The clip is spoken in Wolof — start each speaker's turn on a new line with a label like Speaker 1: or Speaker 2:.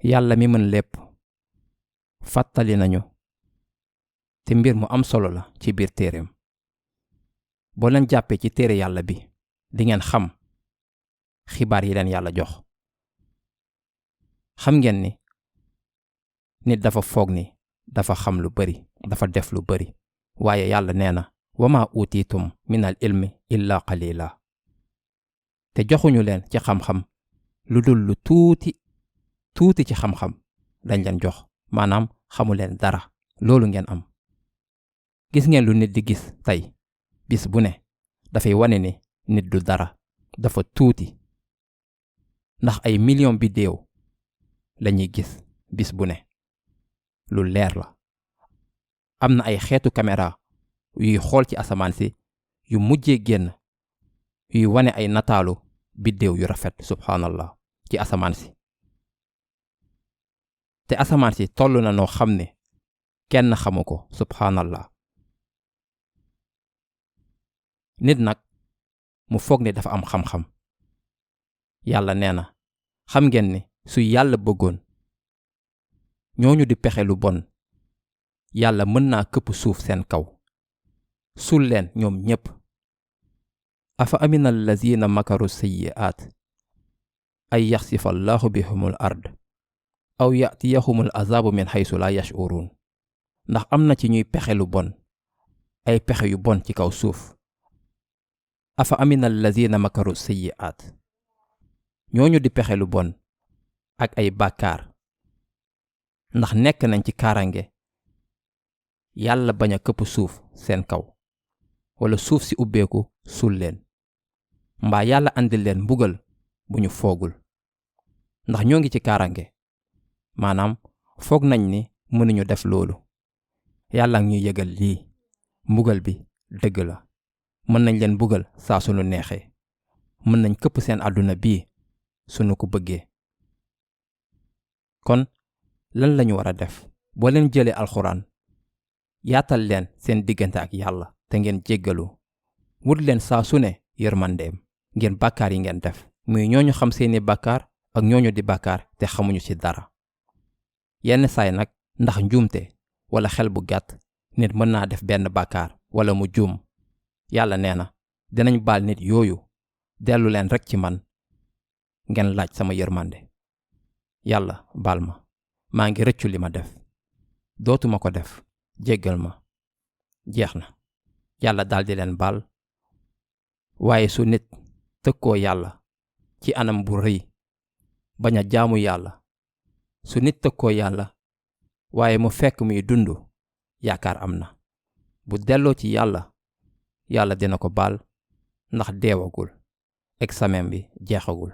Speaker 1: yàlla mi mën lépp fàttali nañu te mbir mu am solo la ci biir téereem. boo leen jàppee ci téere yàlla bi di ngeen xam xibaar yi leen yàlla jox. xam ngeen ni nit dafa foog ni dafa xam lu bari, dafa def lu bari, waaye yàlla nee na wama utiitum minal ilmi illa qalila. te joxuñu leen ci xam-xam lu dul lu tuuti ci xam-xam lañ leen jox, maanaam xamu leen dara. loolu ngeen am. gis ngeen lu nit di gis tey bis bu ne dafay wane ni nit du dara, dafa tuuti, ndax ay million biddeew lañuy gis bis bu ne. lu leer la. am na ay xeetu caméra yuy xool ci asamaan si yu mujjee génn yuy wane ay nataalu biddeew yu rafet subhanallah ci asamaan si. te asamaan si toll na noo xam ne kenn xamu ko subhanallah. nit nag mu foog ne dafa am xam-xam. yàlla nee na xam ngeen ni su yàlla bëggoon ñooñu di pexe lu bon yàlla mën naa këpp suuf seen kaw sul leen ñoom ñépp. afa amina allazina makaru sayyi'aat ay yaxsifa allahu bihumul ard aw yatiyahumul azabu min haysu la yash'urun. ndax am na ci ñuy pexe lu bon ay pexe yu bon ci kaw suuf. afa amina allazina makaru sayyi'aat ñooñu di pexe lu bon ak ay bàkkaar ndax nekk nañ ci kaarange yàlla bañ a këpp suuf seen kaw wala suuf si ubbeeku sul leen, mbaa yàlla andil leen mbugal bu ñu foogul. ndax ñoo ngi ci kaarange, maanaam foog nañ ni mënuñu def loolu. yàlla ngi ñuy yëgal lii, mbugal bi dëgg la. mën nañ leen mbugal saa sunu neexee, mën nañ këpp seen àdduna bii sunu ko bëggee. kon lan lañu war a def? boo leen jëlee alxuraan yaatal leen seen diggante ak yàlla te ngeen jéggalu, wut leen saa su ne yërmandeem ngeen bàkkaar yi ngeen def, muy ñooñu xam seeni bàkkaar ak ñooñu di bàkkaar te xamuñu ci dara. yenn saay nag ndax njuumte wala xel bu gàtt nit mën naa def benn bàkkaar wala mu juum. yàlla nee na dinañ baal nit yooyu, dellu leen rekk ci man ngeen laaj sama yërmande. yàlla baal ma, maa ngi rëccu li ma def, dootuma ko def, jéggal ma. jeex na. yàlla daldi leen baal. waaye su nit tëkkoo yàlla ci anam bu rëy bañ a jaamu yàlla, su nit tëkkoo yàlla waaye mu fekk muy dund, yaakaar am na. bu delloo ci yàlla, yàlla dina ko baal ndax deewagul, examen bi jeexagul.